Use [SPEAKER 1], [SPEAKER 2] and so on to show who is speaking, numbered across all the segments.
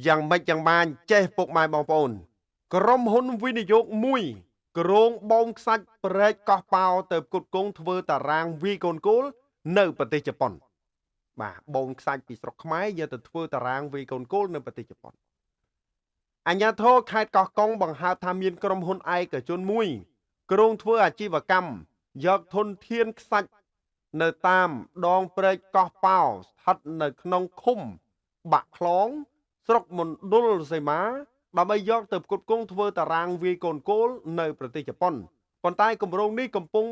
[SPEAKER 1] យ៉ាងម៉េចយ៉ាងម៉ាញចេះពុកម៉ែបងប្អូន ក្រុមហ៊ុនវិនិយោគមួយគ្រោងបូមខ្សាច់ព្រែកកោះប៉ោទៅផ្គត់ផ្គង់ធ្វើតារាងវាយកូនគោលនៅប្រទេសជប៉ុនបាទបូមខ្សាច់ពីស្រុកខ្មែរយកទៅធ្វើតារាងវាយកូនគោលនៅប្រទេសជប៉ុនអាជ្ញាធរខេត្តកោះកុងបង្ហើបថាមានក្រុមហ៊ុនឯកជនមួយគ្រោងធ្វើអាជីវកម្មយកធនធានខ្សាច់នៅតាមដងព្រែកកោះប៉ោស្ថិតនៅក្នុងឃុំបាក់ខ្លងស្រុកមណ្ឌលសីមាដើម្បីយកទៅផ្គត់ផ្គង់ធ្វើតារាងវាយកូនគោលនៅប្រទេសជប៉ុនប៉ុន្តែគម្រោងនេះកំពុង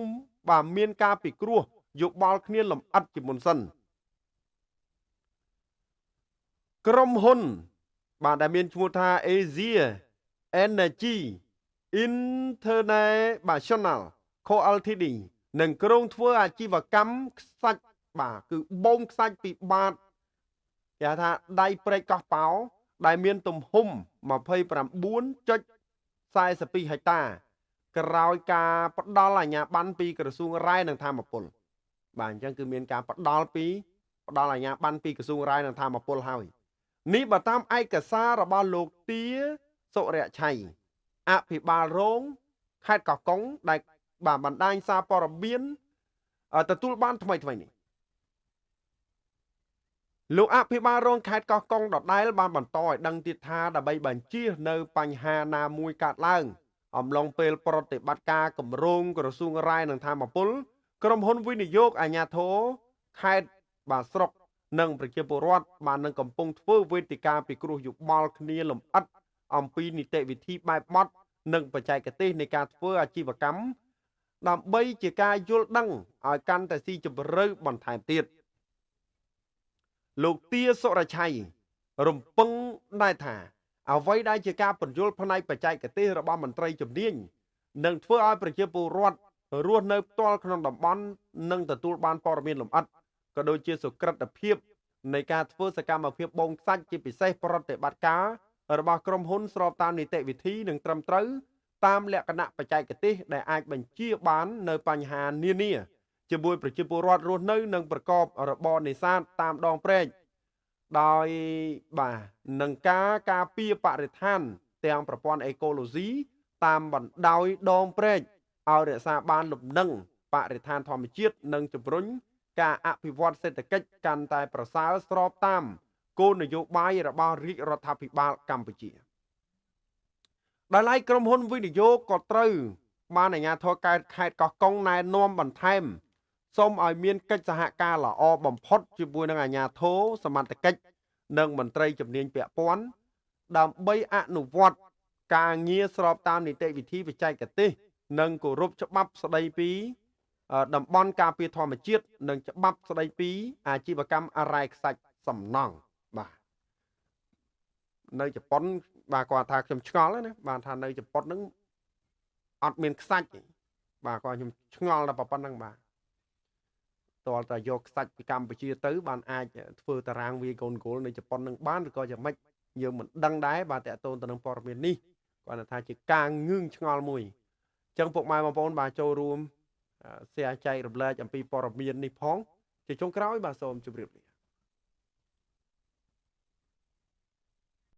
[SPEAKER 1] បាទមានការពិគ្រោះយោបល់គ្នាលម្អិតជាមុនសិនក្រុមហ៊ុនបាទដែលមានឈ្មោះថា Asia Energy International Co Ltd នឹងគ្រោងធ្វើអាជីវកម្មខ្សាច់បាទគឺបូមខ្សាច់ពីបាតគេហៅថាដៃព្រែកកោះប៉ោដែលមានទំហំ 29.42 ហិកតាក្រោយការផ្ដល់អាជ្ញាប័ណ្ណពីក្រសួងរ៉ែនិងធម្មពលបាទអញ្ចឹងគឺមានការផ្ដល់អាជ្ញាប័ណ្ណពីក្រសួងរ៉ែនិងធម្មពលហើយនេះបើតាមឯកសាររបស់លោកទាសុរៈឆៃអភិបាលរងខេត្តកោះកុងដែលបាទបណ្ដាញសារព័ត៌មានទទួលបានថ្មីៗនេះលោកអភិបាលរងខេត្តកោះកុងដដែលបានបន្តឲ្យដឹងទៀតថាដើម្បីបញ្ជៀសនៅបញ្ហាណាមួយកើតឡើងអំឡុងពេលប្រតិបត្តិការគម្រោងក្រសួងរ៉ែនិងធម្មពលក្រុមហ៊ុនវិនិយោគអាជ្ញាធរខេត្តបាទស្រុកនិងប្រជាពលរដ្ឋបាននឹងកំពុងធ្វើវេទិកាពិគ្រោះយោបល់គ្នាលម្អិតអំពីនីតិវិធីបែបបទនិងបច្ចេកទេសនៃការធ្វើអាជីវកម្មដើម្បីជាការយល់ដឹងឲ្យកាន់តែស៊ីជម្រៅបន្ថែមទៀតលោកទាសុរឆៃរំពឹងដែរថាអ្វីដែលជាការពន្យល់ផ្នែកបច្ចេកទេសរបស់មន្ត្រីជំនាញនឹងធ្វើឲ្យប្រជាពលរដ្ឋរស់នៅផ្ទាល់ក្នុងតំបន់និងទទួលបានព័ត៌មានលម្អិតក៏ដូចជាសុក្រឹតភាពនៃការធ្វើសកម្មភាពបូមខ្សាច់ជាពិសេសប្រតិបត្តិការរបស់ក្រុមហ៊ុនស្របតាមនីតិវិធីនិងត្រឹមត្រូវតាមលក្ខណៈបច្ចេកទេសដែលអាចបញ្ជាបាននៅបញ្ហានានាជាមួយប្រជាពលរដ្ឋរស់នៅនិងប្រកបរបរនេសាទតាមដងព្រែកដោយបាទនឹងការពារបរិស្ថានទាំងប្រព័ន្ធអេកូឡូស៊ីតាមបណ្ដោយដងព្រែកឲ្យរក្សាបានលំនឹងបរិស្ថានធម្មជាតិនិងជំរុញការអភិវឌ្ឍសេដ្ឋកិច្ចកាន់តែប្រសើរស្របតាមគោលនយោបាយរបស់រាជរដ្ឋាភិបាលកម្ពុជាដោយឡែកក្រុមហ៊ុនវិនិយោគក៏ត្រូវបានអាជ្ញាធរខេត្តកោះកុងណែនាំបន្ថែមសូមឲ្យមានកិច្ចសហការល្អបំផុតជាមួយនឹងអាជ្ញាធរសមត្ថកិច្ចនិងមន្ត្រីជំនាញពាក់ព័ន្ធដើម្បីអនុវត្តការងារស្របតាមនីតិវិធីបច្ចេកទេសនិងគោរពច្បាប់ស្តីពីតំបន់ការពារធម្មជាតិនិងច្បាប់ស្តីពីអាជីវកម្មរ៉ែខ្សាច់សំណង់បាទនៅជប៉ុនបាទគាត់ថាខ្ញុំឆ្ងល់ណាបាទថានៅជប៉ុនហ្នឹងអត់មានខ្សាច់ទេបាទគាត់ខ្ញុំឆ្ងល់ដល់ប៉ុណ្្នឹងបាទតើតែយកខ្សាច់ពីកម្ពុជាទៅបានអាចធ្វើតារាងវាយកូនគោលនៅជប៉ុននឹងបានឬក៏យ៉ាងម៉េចយើងមិនដឹងដែរបាទតើតូនទៅនឹងព័ត៌មាននេះគាត់ថាជាការងឿងឆ្ងល់មួយអញ្ចឹងពុកម៉ែបងប្អូនបាទចូលរួម share ចែករំលែកអំពីព័ត៌មាននេះផងជាចុងក្រោយបាទសូមជម្រាបលា